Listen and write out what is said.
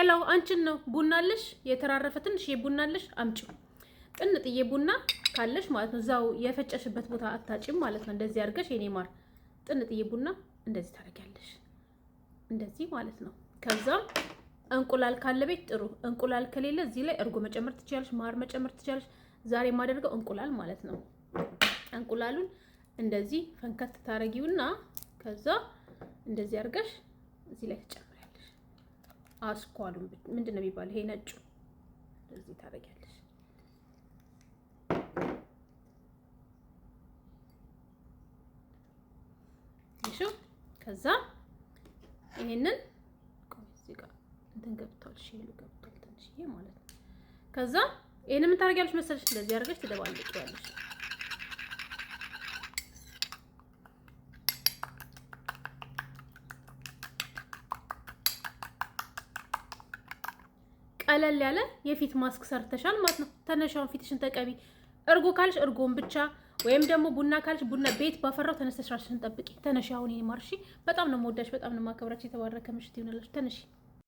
Hello፣ አንቺን ነው። ቡና አለሽ? የተራረፈ ትንሽ ቡና አለሽ? አምጪው። ጥንጥዬ ቡና ካለሽ ማለት ነው። እዛው የፈጨሽበት ቦታ አታጪም ማለት ነው። እንደዚህ አድርገሽ የኔ ማር ጥንጥዬ ቡና እንደዚህ ታደርጊያለሽ። እንደዚህ ማለት ነው። ከዛ እንቁላል ካለ ቤት ጥሩ፣ እንቁላል ከሌለ እዚህ ላይ እርጎ መጨመር ትችያለሽ፣ ማር መጨመር ትችያለሽ። ዛሬ የማደርገው እንቁላል ማለት ነው። እንቁላሉን እንደዚህ ፈንከት ታረጊውና ከዛ እንደዚህ አድርገሽ እዚህ ላይ ትጨምሪያለሽ። አስኳሉን ምንድን ነው የሚባለው? ይሄ ነጩ እንደዚህ ታረጊያለሽ። እሺ፣ ከዛ ይሄንን እዚህ ጋር እንትን ገብቷል፣ shell ኡ ገብቷል ትንሽዬ ማለት ነው። ከዛ ይሄንን ምን ታደርጊያለሽ መሰለሽ? እንደዚህ አድርገሽ ትደባልቂዋለሽ። ቀለል ያለ የፊት ማስክ ሰርተሻል ማለት ነው። ተነሻውን ፊትሽን ተቀቢ። እርጎ ካልሽ እርጎን ብቻ ወይም ደግሞ ቡና ካልሽ ቡና፣ ቤት ባፈራው ተነስተሽ ራስሽን ጠብቂ። ተነሽ አሁን የኔ ማር። እሺ፣ በጣም ነው የምወዳሽ፣ በጣም ነው የማከብራችሁ። የተባረከ ምሽት ይሁንላችሁ። ተነሺ።